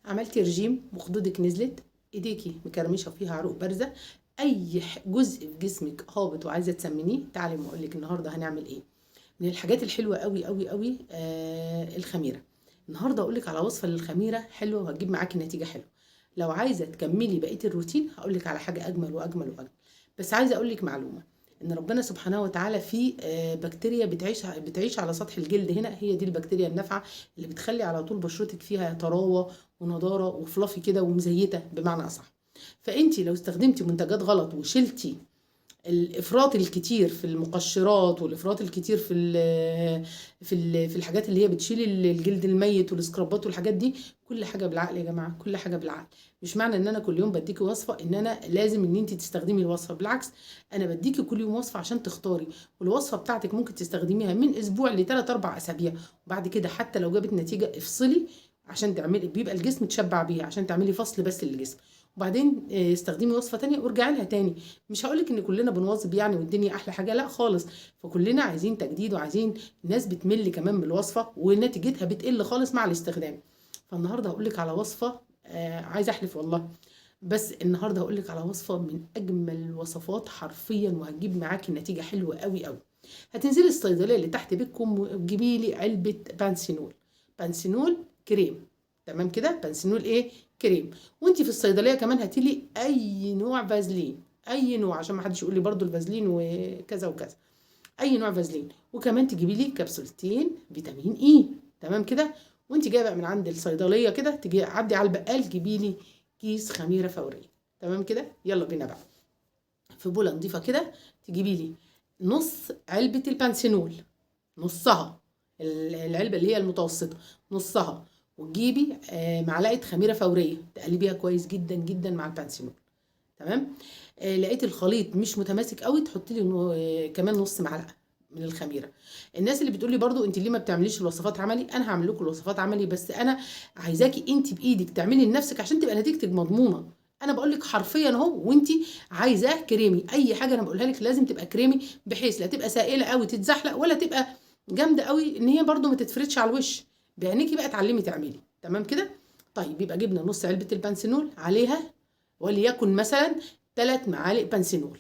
عملتي رجيم وخدودك نزلت، ايديكي مكرمشه فيها عروق بارزة، اي جزء في جسمك هابط وعايزه تسمنيه، تعالي ما اقول لك النهارده هنعمل ايه. من الحاجات الحلوة قوي قوي قوي الخميره. النهارده اقول لك على وصفه للخميره حلوة وهتجيب معاكي نتيجة حلوة. لو عايزه تكملي بقية الروتين هقول لك على حاجة اجمل واجمل واجمل. بس عايزه اقول لك معلومة، ان ربنا سبحانه وتعالى في بكتيريا بتعيش على سطح الجلد هنا، هي دي البكتيريا النافعة اللي بتخلي على طول بشرتك فيها طراوه ونضاره وفلافي كده ومزيته بمعنى اصح. فانتي لو استخدمتي منتجات غلط وشلتي الافراط الكتير في المقشرات والافراط الكتير في الحاجات اللي هي بتشيل الجلد الميت والسكرابات والحاجات دي، كل حاجة بالعقل يا جماعة، كل حاجة بالعقل. مش معنى ان انا كل يوم بديكي وصفه ان انا لازم ان انت تستخدمي الوصفة، بالعكس انا بديكي كل يوم وصفه عشان تختاري، والوصفه بتاعتك ممكن تستخدميها من اسبوع لثلاث اربع اسابيع، وبعد كده حتى لو جابت نتيجة افصلي عشان تعملي، بيبقى الجسم اتشبع بيها عشان تعملي فصل بس للجسم، وبعدين استخدمي وصفه تانية وارجعي لها تاني. مش هقولك ان كلنا بنواظب يعني والدنيا احلى حاجة، لا خالص، فكلنا عايزين تجديد وعايزين، الناس بتمل كمان بالوصفه ونتيجتها بتقل خالص مع الاستخدام. فالنهارده هقولك على وصفه، عايزه احلف والله، بس النهارده هقولك على وصفه من اجمل الوصفات حرفيا وهتجيب معاكي نتيجة حلوة قوي قوي. هتنزلي الصيدلية اللي تحت بيتكم وتجيبي لي علبة بانسينول، بانسينول كريم، تمام كده، بانسينول ايه؟ كريم. وانتي في الصيدلية كمان هاتيلي اي نوع فازلين، اي نوع، عشان ما حدش يقول لي برضو الفازلين وكذا وكذا، اي نوع فازلين. وكمان تجيبي لي كبسولتين فيتامين اي، تمام كده. وانتي جاية بقى من عند الصيدلية كده تجي عدي على البقال تجيبي لي كيس خميره فورية، تمام كده. يلا بينا بقى. في بوله نظيفة كده تجيبي لي نص علبة البانسينول، نصها، العلبة اللي هي المتوسطة نصها، وتجيبي معلقه خميره فورية تقلبيها كويس جدا جدا مع البانسينول، تمام. لقيت الخليط مش متماسك قوي تحطي لي كمان نص معلقه من الخميره. الناس اللي بتقولي برضو انت ليه ما بتعمليش الوصفات عملي، انا هعمل لكم الوصفات عملي، بس انا عايزاكي انت بايدك تعملي لنفسك عشان تبقى نتيجتك مضمونه. انا بقول لك حرفيا اهو، وانت عايزاه كريمي، اي حاجة انا بقولها لك لازم تبقى كريمي، بحيث لا تبقى سائله قوي تتزحلق ولا تبقى جامدة قوي ان هي برضو ما تتفردش على الوش. بعينيكي بقى اتعلمي تعملي، تمام كده. طيب يبقى جبنا نص علبة البانسينول، عليها وليكن مثلا 3 معالق بانسينول،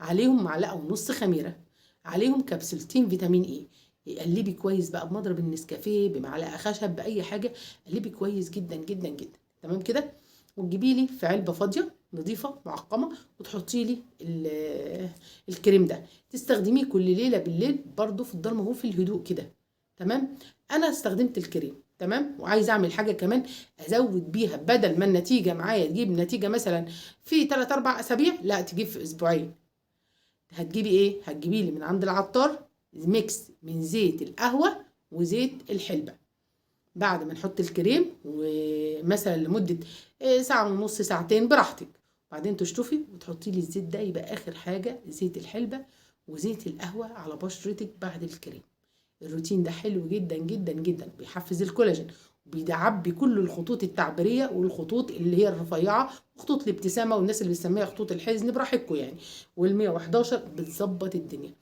عليهم معلقه ونص خميره، عليهم كبسولتين فيتامين اي. قلبي كويس بقى بمضرب النسكافيه، بمعلقه خشب، باي حاجة، قلبي كويس جدا جدا جدا، تمام كده. وتجيبي لي في علبة فاضية نظيفة معقمه وتحطي لي الكريم ده، تستخدميه كل ليلة بالليل برده في الضلمة وفي الهدوء كده، تمام. انا استخدمت الكريم، تمام، وعايزه اعمل حاجة كمان ازود بيها، بدل ما النتيجة معايا تجيب نتيجة مثلا في 3 4 اسابيع، لا تجيب في اسبوعين. هتجيبي ايه؟ هتجيبي لي من عند العطار mix من زيت القهوة وزيت الحلبة. بعد ما نحط الكريم ومثلا لمدة ساعة ونص ساعتين براحتك، بعدين تشطفي وتحطي لي الزيت ده، يبقى اخر حاجة زيت الحلبة وزيت القهوة على بشرتك بعد الكريم. الروتين ده حلو جدا جدا جدا، بيحفز الكولاجين وبيعبي كل الخطوط التعبيريه والخطوط اللي هي الرفيعة وخطوط الابتسامة والناس اللي بتسميها خطوط الحزن براحتكم يعني، وال111 بتظبط الدنيا.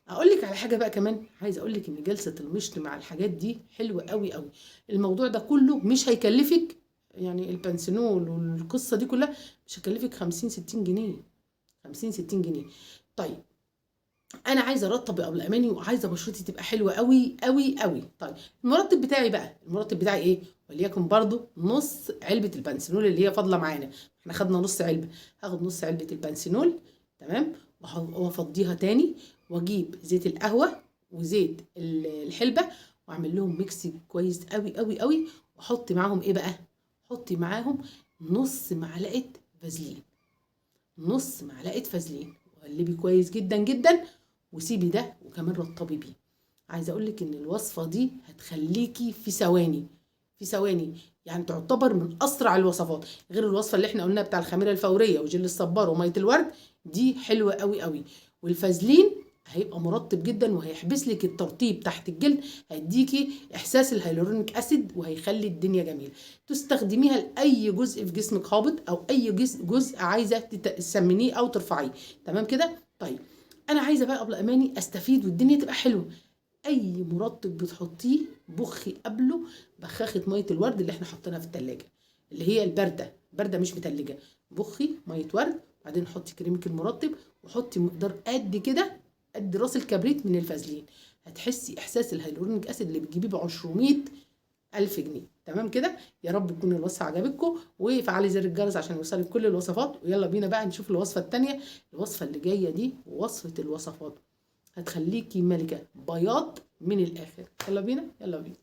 اقول لك على حاجة بقى كمان، عايزه اقول لك ان جلسه المشط مع الحاجات دي حلوة قوي قوي. الموضوع ده كله مش هيكلفك، يعني البانسينول والقصه دي كلها مش هيكلفك 50 60 جنيه، 50 60 جنيه. طيب انا عايزه ارطب قبل اماني وعايزه بشرتي تبقى حلوة قوي قوي قوي. طيب المرطب بتاعي بقى، المرطب بتاعي ايه؟ وليكن برضو نص علبة البانسينول اللي هي فاضلة معانا، احنا خدنا نص علبة، هاخد نص علبة البانسينول، تمام، وافضيها تاني، واجيب زيت القهوة وزيت الحلبة واعمل لهم mix كويس قوي قوي قوي، واحط معاهم ايه بقى؟ حطي معاهم نص معلقه فازلين، نص معلقه فازلين، وقلبي كويس جدا جدا وسيبي ده، وكمان رطبي بيه. عايزه اقول لك ان الوصفة دي هتخليكي في ثواني، في ثواني، يعني تعتبر من اسرع الوصفات، غير الوصفة اللي احنا قلناها بتاع الخميره الفورية وجل الصبار ومية الورد، دي حلوة قوي قوي. والفازلين هيبقى مرطب جدا وهيحبس لك الترطيب تحت الجلد، هيديكي احساس ال hyaluronic acid وهيخلي الدنيا جميلة. تستخدميها لاي جزء في جسمك هابط او اي جزء عايزه تسمنيه او ترفعيه، تمام كده. طيب انا عايزه بقى قبل اماني استفيد والدنيا تبقى حلوة، اي مرطب بتحطيه بخي قبله بخاخه مية الورد اللي احنا حاطينها في التلاجة. اللي هي البارده، باردة مش متلجه. بخي مية ورد، بعدين حطي كريمك المرطب، وحطي مقدار قد كده قد راس الكبريت من الفازلين. هتحسي احساس ال hyaluronic acid اللي بتجيبيه ب 200,000 جنيه. تمام كده؟ يا رب تكون الوصفة عجبتكم، وفعلي زر الجرس عشان يوصلك كل الوصفات. ويلا بينا بقى نشوف الوصفة الثانية. الوصفة اللي جاية دي وصفه الوصفات، هتخليكي ملكه بياض من الاخر. يلا بينا يلا بينا.